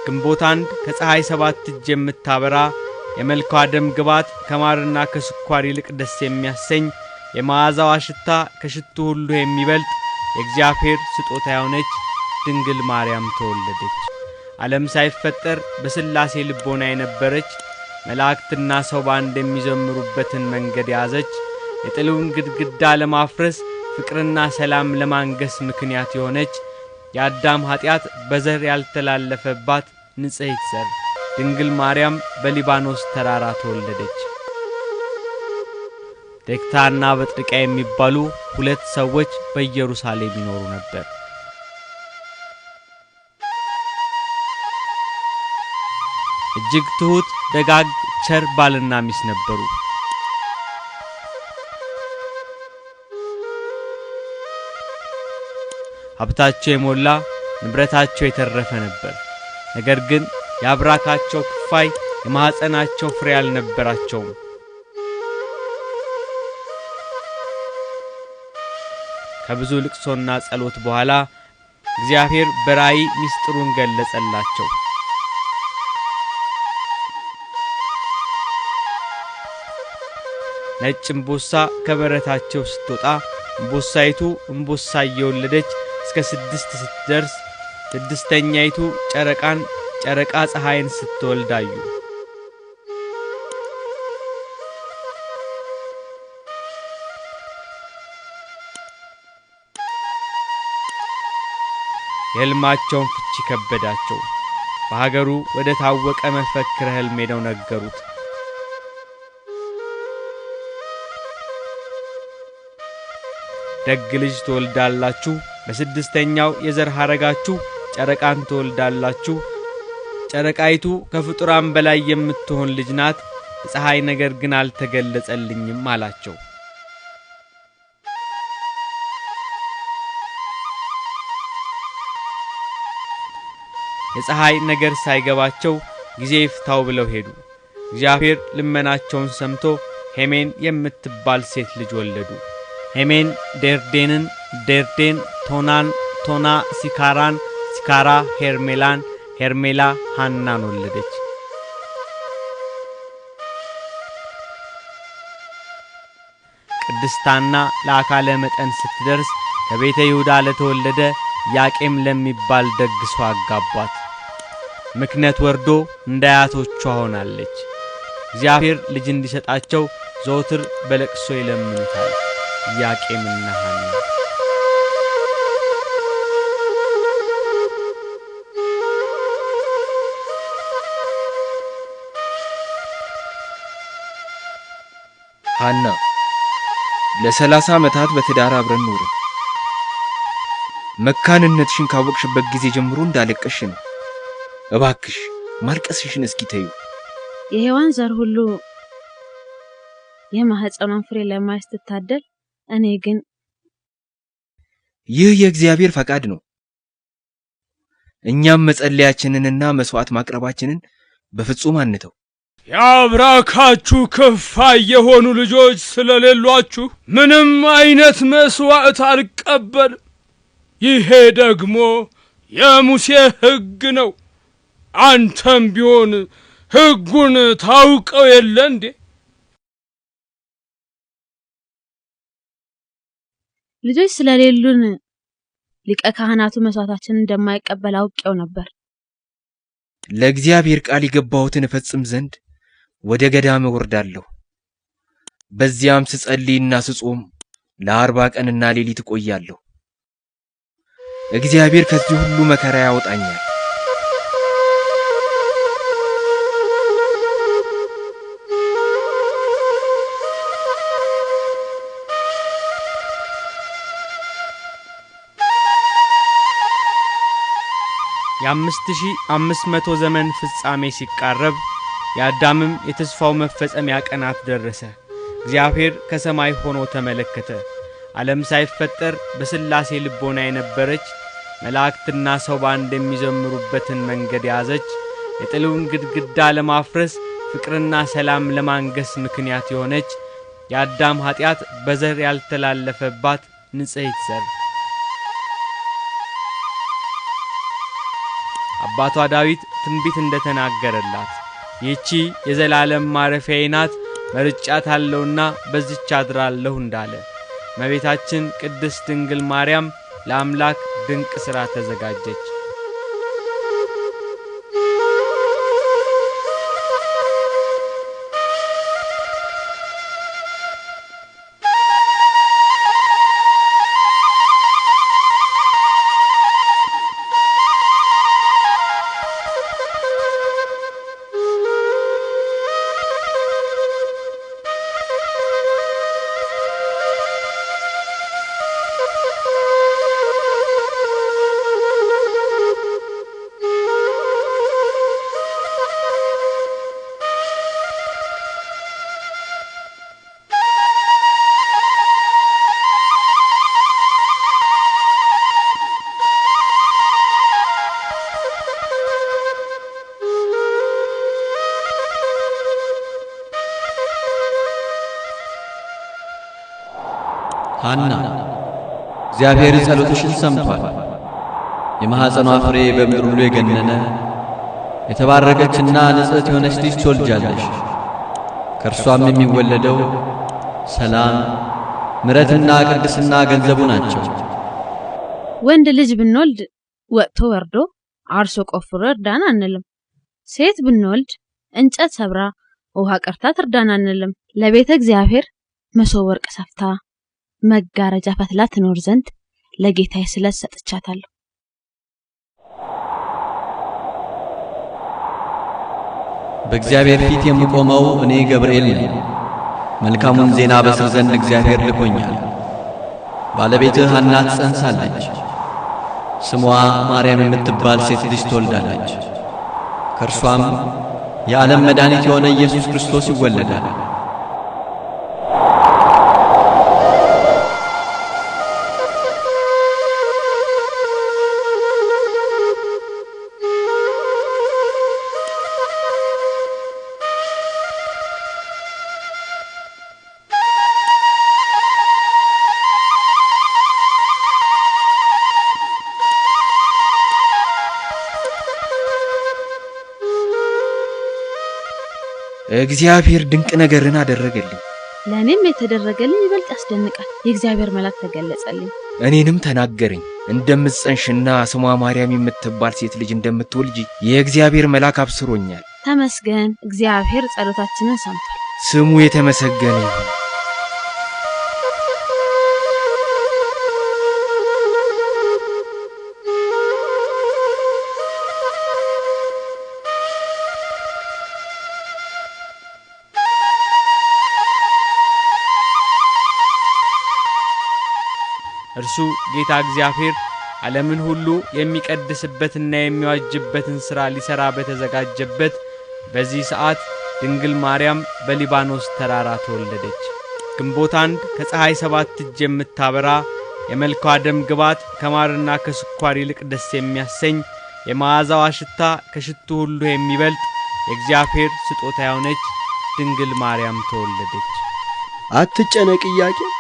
ግንቦት 1 ከፀሐይ 7 እጅ የምታበራ የመልኳ ደም ግባት ከማርና ከስኳር ይልቅ ደስ የሚያሰኝ የመዓዛዋ ሽታ ከሽቱ ሁሉ የሚበልጥ የእግዚአብሔር ስጦታ የሆነች ድንግል ማርያም ተወለደች። ዓለም ሳይፈጠር በሥላሴ ልቦና የነበረች መላእክትና ሰው ባንድ የሚዘምሩበትን መንገድ ያዘች። የጥሉን ግድግዳ ለማፍረስ ፍቅርና ሰላም ለማንገስ ምክንያት የሆነች የአዳም ኃጢአት በዘር ያልተላለፈባት ንጽሕት ዘር ድንግል ማርያም በሊባኖስ ተራራ ተወለደች። ቴክታና በጥርቃ የሚባሉ ሁለት ሰዎች በኢየሩሳሌም ይኖሩ ነበር። እጅግ ትሁት፣ ደጋግ፣ ቸር ባልና ሚስት ነበሩ። ሀብታቸው የሞላ ንብረታቸው የተረፈ ነበር። ነገር ግን የአብራካቸው ክፋይ የማኅፀናቸው ፍሬ አልነበራቸውም። ከብዙ ልቅሶና ጸሎት በኋላ እግዚአብሔር በራእይ ምስጢሩን ገለጸላቸው። ነጭ እምቦሳ ከበረታቸው ስትወጣ እምቦሳይቱ እምቦሳ እየወለደች እስከ 6 ስትደርስ ስድስተኛይቱ ጨረቃን ጨረቃ ፀሐይን ስትወልድ አዩ። የሕልማቸውን ፍቺ ከበዳቸው። በሀገሩ ወደ ታወቀ መፈክረ ሕልም ሄደው ነገሩት። ደግ ልጅ ትወልዳላችሁ፣ በስድስተኛው የዘር ሐረጋችሁ ጨረቃን ትወልዳላችሁ። ጨረቃይቱ ከፍጡራን በላይ የምትሆን ልጅ ናት፣ የፀሐይ ነገር ግን አልተገለጸልኝም አላቸው። የፀሐይ ነገር ሳይገባቸው ጊዜ ይፍታው ብለው ሄዱ። እግዚአብሔር ልመናቸውን ሰምቶ ሄሜን የምትባል ሴት ልጅ ወለዱ። ሄሜን ዴርዴንን፣ ዴርዴን ቶናን፣ ቶና ሲካራን፣ ሲካራ ሄርሜላን፣ ሄርሜላ ሃናን ወለደች። ቅድስት ሐና ለአካለ መጠን ስትደርስ ከቤተ ይሁዳ ለተወለደ ኢያቄም ለሚባል ደግ ሰው አጋቧት። ምክንያት ወርዶ እንደ አያቶቿ ሆናለች። እግዚአብሔር ልጅ እንዲሰጣቸው ዘወትር በለቅሶ ይለምኑታል። ኢያቄምና ሐና። ሐና፣ ለ30 ዓመታት በትዳር አብረን ኖርን። መካንነትሽን ካወቅሽበት ጊዜ ጀምሮ እንዳለቀሽ ነው። እባክሽ ማልቀስሽን እስኪ ተይው። የሔዋን ዘር ሁሉ የማህፀኗን ፍሬ ለማየት ስትታደል፣ እኔ ግን ይህ የእግዚአብሔር ፈቃድ ነው። እኛም መጸለያችንንና መስዋዕት ማቅረባችንን በፍጹም አንተው። የአብራካችሁ ክፋይ የሆኑ ልጆች ስለሌሏችሁ ምንም አይነት መስዋዕት አልቀበልም። ይሄ ደግሞ የሙሴ ሕግ ነው። አንተም ቢሆን ሕጉን ታውቀው የለ እንዴ? ልጆች ስለሌሉን ሊቀ ካህናቱ መስዋዕታችንን እንደማይቀበል አውቄው ነበር። ለእግዚአብሔር ቃል የገባሁትን እፈጽም ዘንድ ወደ ገዳም እወርዳለሁ። በዚያም ስጸልይና ስጾም ለ40 ቀንና ሌሊት እቆያለሁ። እግዚአብሔር ከዚህ ሁሉ መከራ ያወጣኛል። የ5500 ዘመን ፍጻሜ ሲቃረብ የአዳምም የተስፋው መፈጸሚያ ቀናት ደረሰ። እግዚአብሔር ከሰማይ ሆኖ ተመለከተ። ዓለም ሳይፈጠር በሥላሴ ልቦና የነበረች መላእክትና ሰው ባንድ የሚዘምሩበትን መንገድ ያዘች። የጥሉን ግድግዳ ለማፍረስ ፍቅርና ሰላም ለማንገስ ምክንያት የሆነች የአዳም ኃጢአት በዘር ያልተላለፈባት ንጽሕት ዘር። አባቷ ዳዊት ትንቢት እንደተናገረላት ይህቺ የዘላለም ማረፊያዬ ናት መርጫታለሁና በዚች አድራለሁ እንዳለ እመቤታችን ቅድስት ድንግል ማርያም ለአምላክ ድንቅ ሥራ ተዘጋጀች። ሐና፣ እግዚአብሔር ጸሎትሽን ሰምቷል። የማኅፀኗ ፍሬ በምድር ሁሉ የገነነ የተባረከችና ንጽሕት የሆነች ልጅ ትወልጃለሽ። ከእርሷም የሚወለደው ሰላም፣ ምሕረትና ቅድስና ገንዘቡ ናቸው። ወንድ ልጅ ብንወልድ ወጥቶ ወርዶ አርሶ ቆፍሮ እርዳን አንልም። ሴት ብንወልድ እንጨት ሰብራ ውሃ ቀርታ ትርዳን አንልም። ለቤተ እግዚአብሔር መሶብ ወርቅ ሰፍታ መጋረጃ ፈትላ ትኖር ዘንድ ለጌታዬ ስለት ሰጥቻታለሁ። በእግዚአብሔር ፊት የምቆመው እኔ ገብርኤል ነኝ። መልካሙን ዜና በስር ዘንድ እግዚአብሔር ልኮኛል። ባለቤትህ ሐና ትጸንሳለች፣ ስሟ ማርያም የምትባል ሴት ልጅ ትወልዳለች። ከእርሷም የዓለም መድኃኒት የሆነ ኢየሱስ ክርስቶስ ይወለዳል። እግዚአብሔር ድንቅ ነገርን አደረገልኝ። ለእኔም የተደረገልኝ ይበልጥ ያስደንቃል። የእግዚአብሔር መልአክ ተገለጸልኝ፣ እኔንም ተናገረኝ። እንደምትጸንሽና ስሟ ማርያም የምትባል ሴት ልጅ እንደምትወልጂ የእግዚአብሔር መልአክ አብስሮኛል። ተመስገን፣ እግዚአብሔር ጸሎታችንን ሰምቷል። ስሙ የተመሰገነ ይሁን። እርሱ ጌታ እግዚአብሔር ዓለምን ሁሉ የሚቀድስበትና የሚዋጅበትን ሥራ ሊሠራ በተዘጋጀበት በዚህ ሰዓት ድንግል ማርያም በሊባኖስ ተራራ ተወለደች። ግንቦት 1 ከፀሐይ 7 እጅ የምታበራ የመልኳ ደም ግባት ከማርና ከስኳር ይልቅ ደስ የሚያሰኝ የመዓዛዋ ሽታ ከሽቱ ሁሉ የሚበልጥ የእግዚአብሔር ስጦታ የሆነች ድንግል ማርያም ተወለደች። አትጨነቅ ኢያቄም፣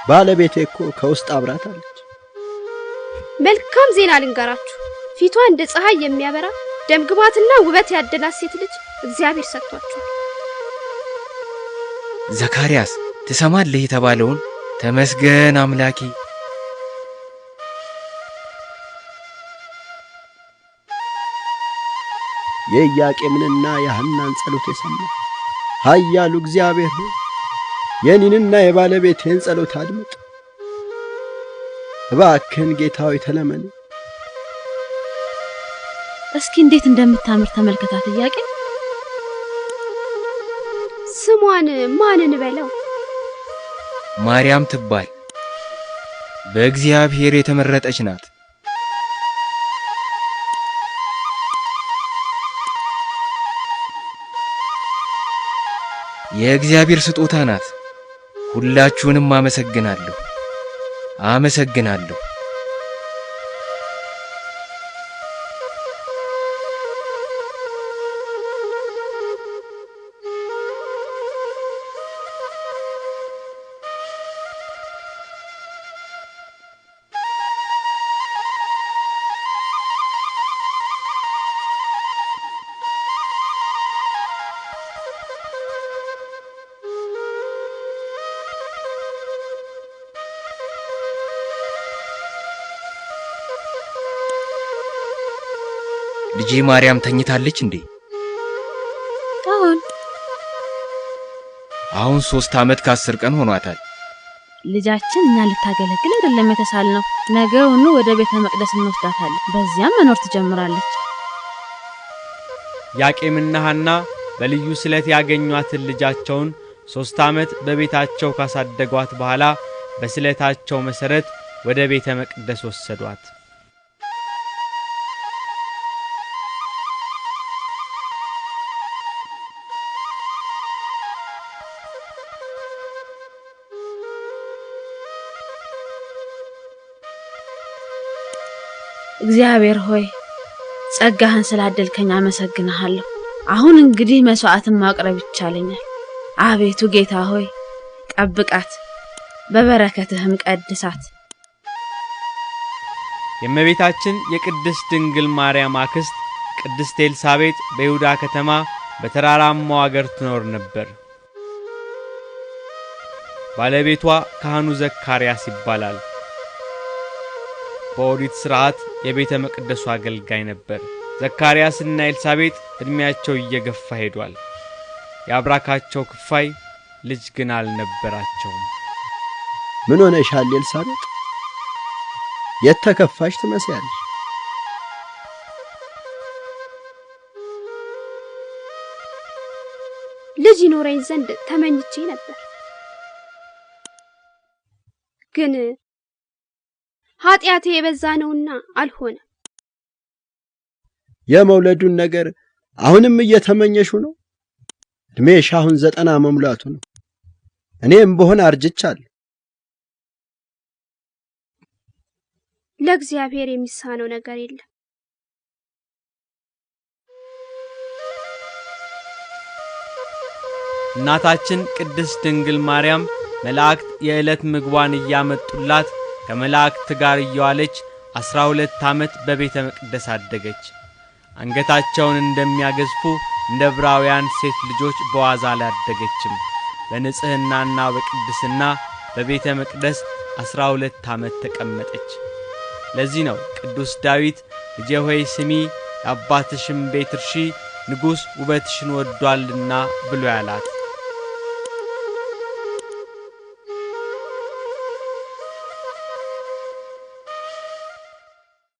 ባለቤቴ እኮ ከውስጥ አብራታለች። መልካም ዜና ልንገራችሁ። ፊቷ እንደ ፀሐይ የሚያበራ ደምግባትና ውበት ያደላት ሴት ልጅ እግዚአብሔር ሰጥቷችኋል። ዘካርያስ ትሰማለህ የተባለውን ተመስገን አምላኬ። የኢያቄምንና የሐናን ጸሎት የሰማ ኃያሉ እግዚአብሔር ሆይ የኔንና የባለቤቴን ጸሎት አድምጥ። እባክህን ጌታ ሆይ ተለመን። እስኪ እንዴት እንደምታምር ተመልከታት ኢያቄም። ስሟን ማን እንበለው? ማርያም ትባል፣ በእግዚአብሔር የተመረጠች ናት። የእግዚአብሔር ስጦታ ናት። ሁላችሁንም አመሰግናለሁ፣ አመሰግናለሁ። ልጄ ማርያም ተኝታለች እንዴ? አሁን አሁን 3 ዓመት ከ10 ቀን ሆኗታል። ልጃችን እኛ ልታገለግል አይደለም የተሳልነው። ነገውኑ ወደ ቤተ መቅደስ እንወስዳታለን። በዚያም መኖር ትጀምራለች። ኢያቄምና ሐና በልዩ ስለት ያገኟትን ልጃቸውን 3 ዓመት በቤታቸው ካሳደጓት በኋላ በስለታቸው መሰረት ወደ ቤተ መቅደስ ወሰዷት። እግዚአብሔር ሆይ ጸጋህን ስላደልከኝ አመሰግንሃለሁ። አሁን እንግዲህ መስዋዕትን ማቅረብ ይቻለኛል። አቤቱ ጌታ ሆይ ጠብቃት፣ በበረከትህም ቀድሳት። የእመቤታችን የቅድስት ድንግል ማርያም አክስት ቅድስት ኤልሳቤጥ በይሁዳ ከተማ በተራራማው አገር ትኖር ነበር። ባለቤቷ ካህኑ ዘካርያስ ይባላል። በኦሪት ሥርዓት የቤተ መቅደሱ አገልጋይ ነበር። ዘካርያስና ኤልሳቤጥ ዕድሜያቸው እየገፋ ሄዷል። የአብራካቸው ክፋይ ልጅ ግን አልነበራቸውም። ምን ሆነሻል ኤልሳቤጥ? የተከፋሽ ትመስያለሽ። ልጅ ይኖረኝ ዘንድ ተመኝቼ ነበር፣ ግን ኃጢአቴ የበዛ ነውና አልሆነም። የመውለዱን ነገር አሁንም እየተመኘሽው ነው? እድሜሽ አሁን 90 መሙላቱ ነው። እኔም በሆነ አርጅቻለሁ። ለእግዚአብሔር የሚሳነው ነገር የለም። እናታችን ቅድስት ድንግል ማርያም መላእክት የዕለት ምግቧን እያመጡላት ከመላእክት ጋር እየዋለች 12 ዓመት በቤተ መቅደስ አደገች። አንገታቸውን እንደሚያገዝፉ እንደ ዕብራውያን ሴት ልጆች በዋዛ አላደገችም። በንጽህናና በቅድስና በቤተ መቅደስ 12 ዓመት ተቀመጠች። ለዚህ ነው ቅዱስ ዳዊት ልጄ ሆይ ስሚ፣ የአባትሽም ቤት እርሺ፣ ንጉሥ ውበትሽን ወዷልና ብሎ ያላት።